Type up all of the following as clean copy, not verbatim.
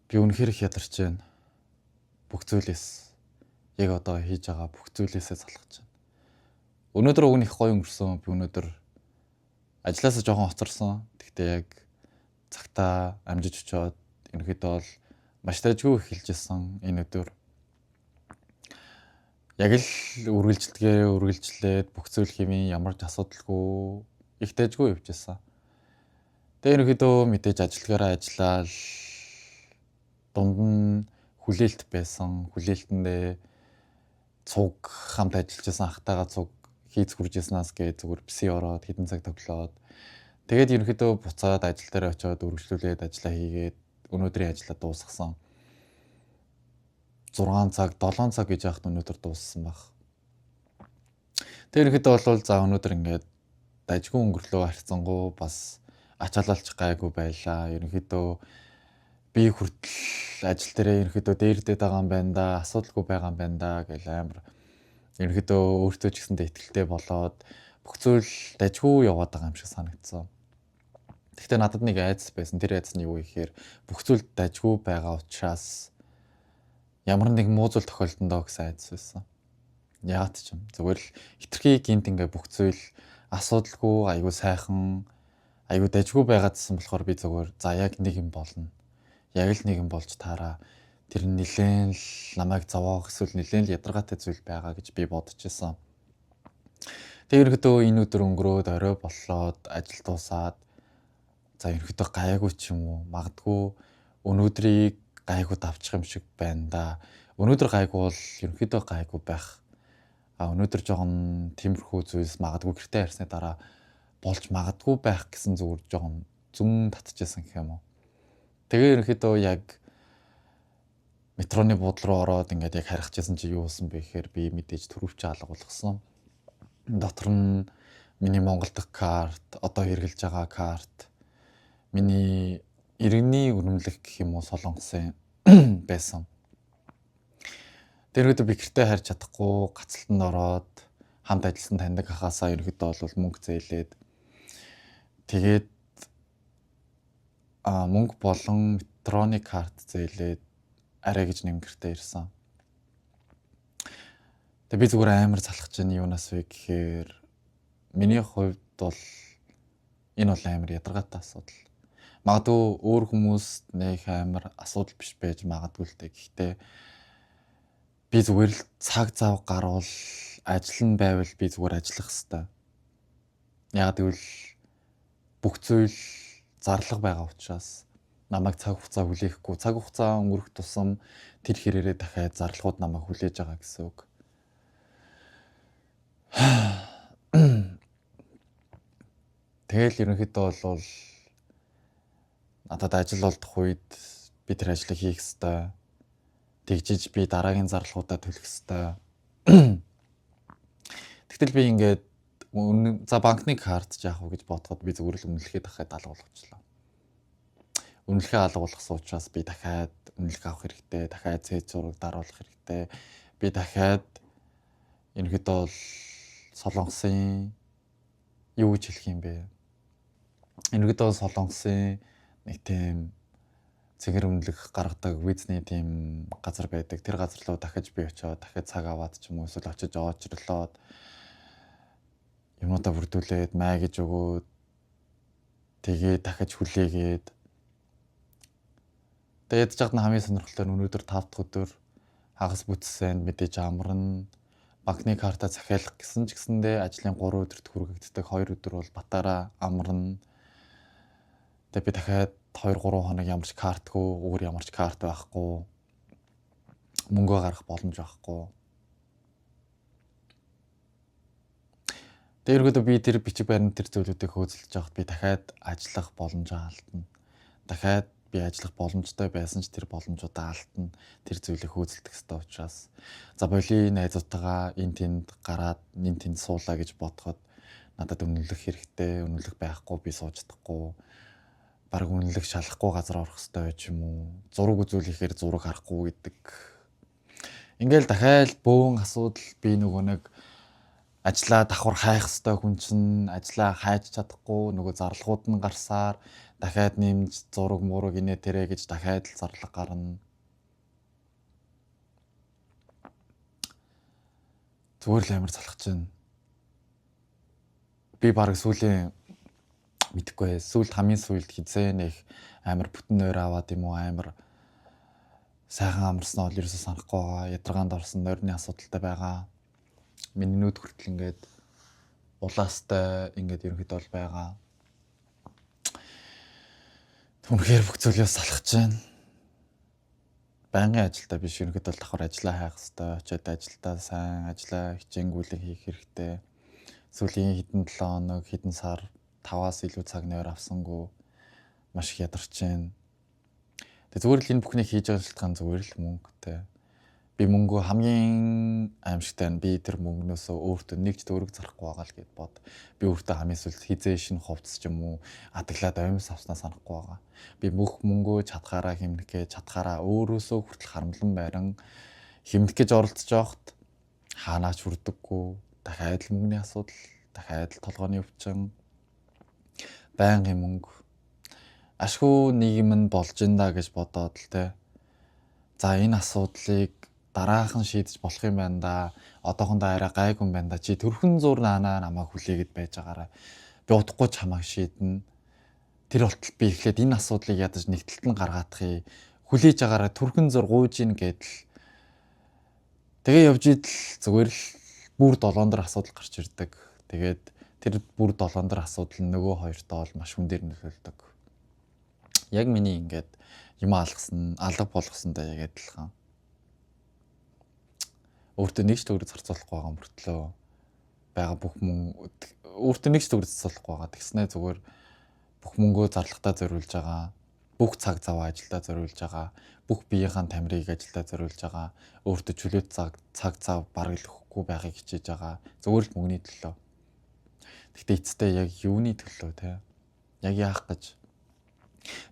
Би үнэхээр их ядарч байна. Бүх зүйлээс яг одоо хийж байгаа бүх зүйлээсээ залхаж байна. Өнөөдөр уг нь их гоё өнгөрсөн. Би өнөөдөр ажлаасаа жоохон хоцорсон. Тэгтээ яг цагтаа амжиж очиод ерөнхийдөө бол маш дайжгүй эхэлжсэн энэ өдөр. Яг л үргэлжилдгээ үргэлжлээд бүх зүйл хэмээн ямар ч асуудалгүй их дайжгүй явжсэн. Тэгээ ерөнхийдөө мэдээж ажилгаараа ажиллаад дунд нь хүлээлт байсан. Хүлээлтэндээ цуг хамт ажиллаж байсан ахтайгаа цуг хийц хүржсэнаас гээ зүгээр пси ороод хэдэн цаг тоглоод тэгээд ерөнхийдөө буцаад ажил дээр очиод үргэлжлүүлээд ажиллаа хийгээд өнөөдрийн ажлаа дуусгасан. 6 цаг 7 цаг гэж яхад өнөөдөр дууссан баг. Тэр ерөнхийдөө бол за өнөөдөр ингээд дажгүй өнгөрлөө харьцангуй бас ачаалалч гайгүй байлаа. Ерөнхийдөө би хүртэл ажил дээрээ ерөнхийдөө дээрдээд байгаа юм байна да, асуудалгүй байгаа юм байна да гэл амар ерөнхийдөө өөртөө ч гэсэндээ итгэлтэй болоод бүх зүйл дажгүй яваад байгаа юм шиг санагдсан. Гэхдээ надад нэг айдас байсан. Тэр айдас нь юу вэ гэхээр бүх зүйл дажгүй байгаа учраас ямар нэгэн муу зүйл тохиолдоно доо гэсэн айдас байсан. Яагаад ч юм. Зүгээр л хитрхи гинт ингээ бүх зүйл асуудалгүй, айгүй сайхан, айгүй дажгүй байгаадсан болохоор би зүгээр за яг нэг юм болно. Яг л нэг юм болж таараа. Тэр нь нилээн л намайг зовоох эсвэл нилээн л ядаргаатай зүйл байгаа гэж би бодож исэн. Тэгээ ерөнхийдөө энэ өдөр өнгөрөөд орой боллоод ажил дуусаад за ерөнхийдөө гайгүй ч юм уу магадгүй өнөөдрийг гайгүй давчих юм шиг байна да. Өнөөдөр гайгүй бол ерөнхийдөө гайгүй байх. А өнөөдөр жоохон тиймэрхүү зүйлс магадгүй гэртээ харсны дараа болж магадгүй байх гэсэн зүгээр жоохон зүүн татчихсан гэх юм уу. Тэгээ ерөнхийдөө яг метроны буудлын руу ороод ингээд яг харихчихсан чи юу болсон бэ гэхээр би мэдээж төрөвч алга болгосон. Дотор нь миний Монгол дахь карт, одоо хэрэглэж байгаа карт, миний иргэний үнэмлэх гэх юм уу Солонгосын байсан. Тэр ерөнхийдөө би гэртээ харж чадахгүй гацалтанд ороод хамт ажилласан таньдаг ахаасаа ерөнхийдөө бол мөнгө зээлээд тэгээд мөнгө болон метроны карт зээлээд арай гэж нэм гэртээ ирсэн. Тэгээ би зүгээр амар залхаж байна юунаас вэ гэхээр миний хувьд бол энэ бол амар ядаргаатай асуудал. Магадгүй өөр хүмүүст нэх амар асуудал биш байж магадгүй л дээ. Гэхдээ би зүгээр л цаг зав гарвал ажил нь байвал би зүгээр ажиллах хэвээр. Яг гэвэл бүх зүйл зарлага байгаа учраас намайг цаг хугацаа хүлээхгүй. Цаг хугацаа өнгөрөх тусам тэр хэрээрээ дахиад зарлагууд намайг хүлээж байгаа гэсэн үг. Тэгэл ерөнхийдөө бол надад ажил олдох үед би тэр ажлыг хийх ёстой. Тэгжиж би дараагийн зарлагуудаа төлөх ёстой. Тэгтэл би ингээд за банкны карт яах вэ гэж бодоход би зүгээр л үнэлэхээ дахиад алга болгочлоо. Үнэлэхээ алга болгосон учраас би дахиад үнэлэх авах хэрэгтэй, дахиад цэд зураг даруулах хэрэгтэй. Би дахиад ерөнхийдөө бол Солонгосын юу гэж хэлэх юм бэ? Ерөнхийдөө Солонгосын нэг тийм цэгэр үнэлэх гаргадаг визний тийм газар байдаг. Тэр газар руу дахиж би очиод дахиад цаг аваад ч юм уу эсвэл очиж оочрлоод юмнуудаа бүрдүүлээд май гэж өгөөд тэгээ дахиж хүлээгээд тэгээд ядж нь хамгийн сонирхолтой нь өнөөдөр 5 дахь өдөр хагас бүтсэнд мэдээж амарна. Банкны карта захиалах гэсэн ч гэсэндээ ажлын 3 өдөрт хүргэгддэг, 2 өдөр бол батаараа амарна. Тэгээ би дахиад 2 3 хоног ямар ч картгүй, өөр ямар ч карт байхгүй, мөнгөө гаргах боломж байхгүй. Тэгээ ерөөдөө би тэр бичиг баримт тэр зүйлүүдийг хөөцөлж байхад би дахиад ажиллах боломжоо алдна. Дахиад би ажиллах боломжтой байсан ч тэр боломжуудаа алдна. Тэр зүйлийг хөөцөлдөх ёстой учраас за боли найзуудтайгаа энэ тэнд гараад энэ тэнд суулаа гэж бодоход надад үнэлэх хэрэгтэй, үнэлэх байхгүй би сууж чадахгүй. Бараг үнэлэх шалахгүй газар орох ёстой ч юм уу. Зураг үзүүлэхээр зураг харахгүй гэдэг. Ингээл дахиад бөөн асуудал би нөгөө нэг ажлаа давхар хайх ёстой хүн чинь ажлаа хайж чадахгүй нөгөө зарлагууд нь гарсаар Дахиад нэмж зураг мураг инээ тэрэ гэж дахиад л зарлага гарна. Зүгээр л амар залхаж байна. Би бараг сүүлийн мэдэхгүй сүүлд хамгийн сүүлд хизээ нэг амар бүтэн нойр аваад юм уу амар сайхан амарсан бол ерөөсөө санахгүй байгаа. Ядаргаанд орсон нойрны асуудалтай байгаа. Миний нүд хүртэл ингээд улаастай ингээд ерөнхийдөө бол байгаа. Үнэхээр бүх зүйлээс салхаж байна. Байнгын ажилдаа биш ерөнхийдөө бол давхар ажиллаа хайх хэвээр очиод ажилдаа сайн ажиллаа хичээнгүйлэн хийх хэрэгтэй. Сүүлийн хэдэн 7 хоног хэдэн сар 5-аас илүү цаг нойр авсангүй маш их ядарч байна. Тэгээ зүгээр л энэ бүхнийг хийж байгаа шалтгаан зүгээр л мөнгөтэй. Би мөнгөө хамгийн аимшигтай нь би тэр мөнгнөөсөө өөртөө нэг ч төгрөг зарахгүй байгаа л гэд бод. Би өөртөө хамгийн сүүлд хизээ шинэ хувцас ч юм уу адаглаад оймс авснаа санахгүй байгаа. Би бүх мөнгөө чадхаараа хэмнэх гэж чадхаараа өөрөөсөө хүртэл харамлан байран хэмнэх гэж оролдож байхад хаанаач хүрдэггүй. Дахиад л мөнгөний асуудал, дахиад л толгойн өвчин, байнгын мөнгө. Ашгүй нийгэм нь болж ин да гэж бодоод л те. За энэ асуудлыг дараахан шийдэж болох юм байна да. Одоохондоо арай гайгүй юм байна да. Чи төрхөн зур наанаа намайг хүлээгээд байж байгаарай. Би удахгүй чамайг шийднэ. Тэр болтол би эхлээд энэ асуудлыг ядаж нэг талд нь гаргаадахыг хүлээж агаараа төрхөн зур гуйж ийн гэдэл. Тэгээ явж идэл зүгээр л бүр долоон дор асуудал гарч ирдэг. Тэгээд тэр бүр долоон дор асуудал нь нөгөө хоёртоо бол маш хүн дээр нөлөөлдөг. Яг миний ингээд юм алгасан, алга болгосонтой яг адилхан. Өөртөө нэг ч төгрөг зарцуулахгүй байгаа мөртлөө байгаа бүх мөнгө өөртөө нэг ч төгрөг зарцуулахгүй байгаа. Тэгснээ зүгээр бүх мөнгөө зарлагтаа зориулж байгаа. Бүх цаг заваа ажилдаа зориулж байгаа. Бүх биеийн тамирыг ажилдаа зориулж байгаа. Өөртөө чөлөөт цаг зав бараг л өгөхгүй байхыг хичээж байгаа. Зүгээр л мөнгөний төлөө. Гэхдээ эцэстээ яг юуны төлөө те? Яг яах гэж?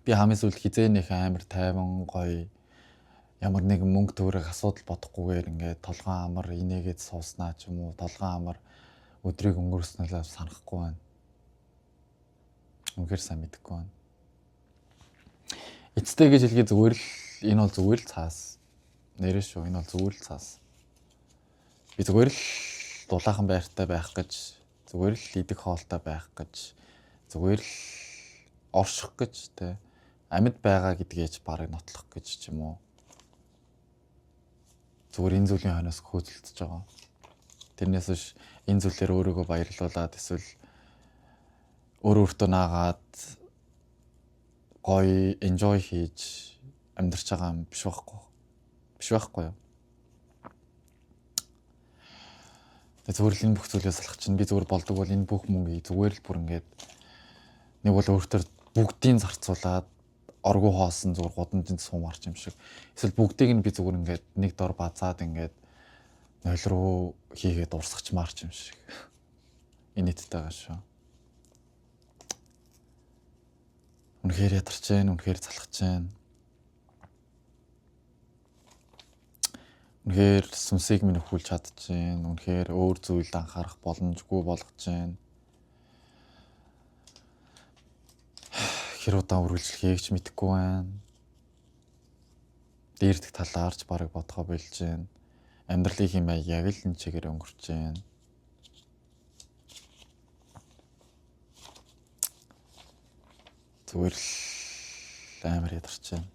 Би хамгийн сүүлд хизээ нэх амар тайван гоё ямар нэгэн мөнгө төгрөг асуудал бодохгүйгээр ингээд толгой амар инээгээд сууснаа ч юм уу толгой амар өдрийг өнгөрснөлөө санахгүй байна. Үнэхээр сайн мэдэхгүй байна. Эцтэй гэж хэлгээ зүгээр л энэ бол зүгээр л цаас. Нэрээ шүү энэ бол зүгээр л цаас. Би зүгээр л дулаахан байртай байх гэж, зүгээр л идэх хоолтой байх гэж, зүгээр л орших гэж те амьд байгаа гэдгээ ч барыг нотлох гэж ч юм уу. Зүгээр энэ зүйлийн хойноос хөөцөлдөж байгаа. Тэрнээс биш энэ зүйлээр өөрийгөө баярлуулад эсвэл өөр өөртөө наагаад гоё enjoy хийж амьдарч байгаа юм биш байхгүй. Биш байхгүй юу? Тэгээ зүгээр л энэ бүх зүйлээс салах чинь би зүгээр болдог бол энэ бүх мөнгийг зүгээр л бүр ингээд нэг бол өөртөө бүгдийг зарцуулаад оргуу хоосон зүгээр гудамжинд суумарч юм шиг. Эсвэл бүгдийг нь би зүгээр ингээд нэг дор базаад ингээд 0 руу хийгээд урсгачмаар ч юм шиг. Энэ нийттэй байгаа шүү. Үнэхээр ядарч जैन, үнэхээр залхаж जैन. Үнэхээр сүнсийг минь өхүүлж чадчихээн. Үнэхээр өөр зүйлд анхаарах боломжгүй болгож जैन. Хэр удаан үргэлжлэхийг ч мэдэхгүй байна. Дээрдэх талаар ч бараг бодгоо болж байна. Амьдралын хэм маяг яг л энэ чигээр өнгөрч байна. Зүгээр л амар ядарч байна.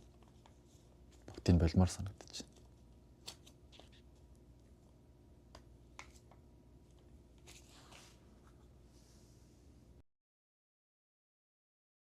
Бүгдийг болмоор санагдаж байна.